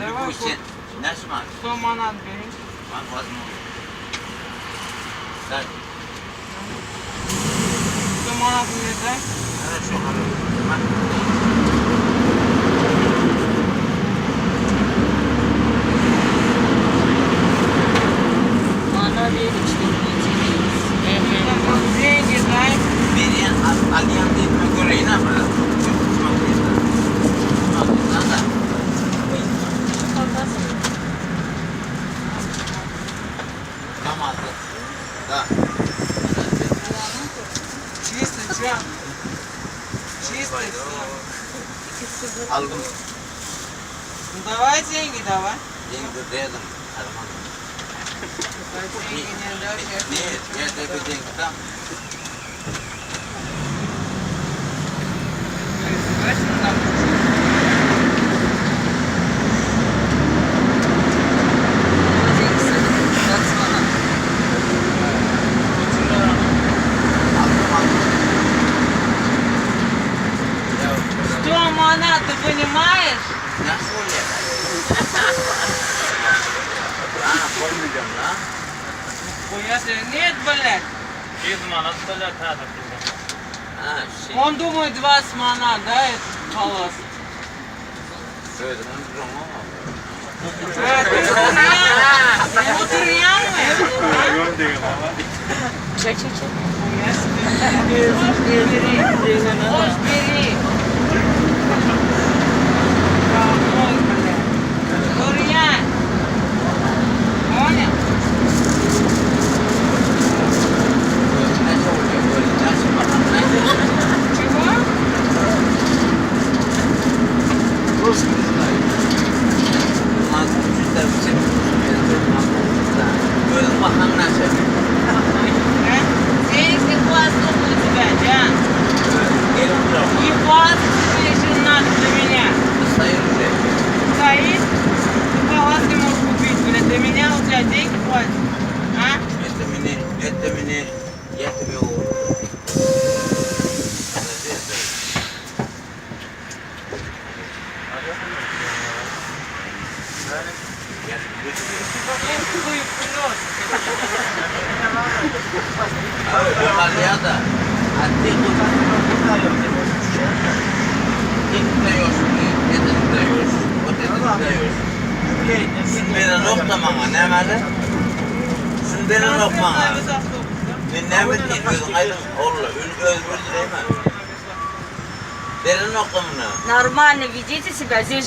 Давай Любой хоть sen. Näçe manat? 100 манат бери. Man возьму. Дай. 100 манат мне дай. Хорошо, хорошо. Man. Mana değil işte. Там Деньги дай. Berýän al, alýan diýip göreýin ha biraz. Da. Tamam. Da. Чисто, чё? Чисто всё. Aldım. Ну давай деньги, давай. Деньги dedim. Arman. Деньги не дашь, я Нет, я тебе деньги дам. Давайте на Aldım aldım. Ya, 100 манат, ты понимаешь? Nasıl oluyor? Ha, koymayacağım lan. Хуя себе. Нет, блядь. 100 manat da täze Ha, şey. Он думает 20 манат, да, этот холост? Söyledim ama. А, ты дурьян? Ну, дурьян мы? Çek çek çek. Хуя себе. Бери. Можешь, бери. Говно, блядь. Дурьян. Понял? Nasıl oluyor böyle? Nasıl bakalım? Nasıl? Чего? Русский не знаю. Gözün bakan nasıl? А? Денег не хватит у тебя, Джан. Gelin buraya. Не хватит тебе еще надо для меня. Sayın şey. Стоит, ты палатки можешь купить, блядь. Для меня у тебя деньги хватит. А? Это мне, это мне, я тебе Ну, хуй плёс. Yukarıya da. А ты тут Ты не даешь мне, это не даешь, вот это не даешь. Şunu beren nokta bana, ne meli? Şunu beren nokta bana. Весь автобус, да? Men näme diýip özüň aýdyň, olla, öz öldüreyme. Beren nokta bunu. Нормально ведите себя. Здесь же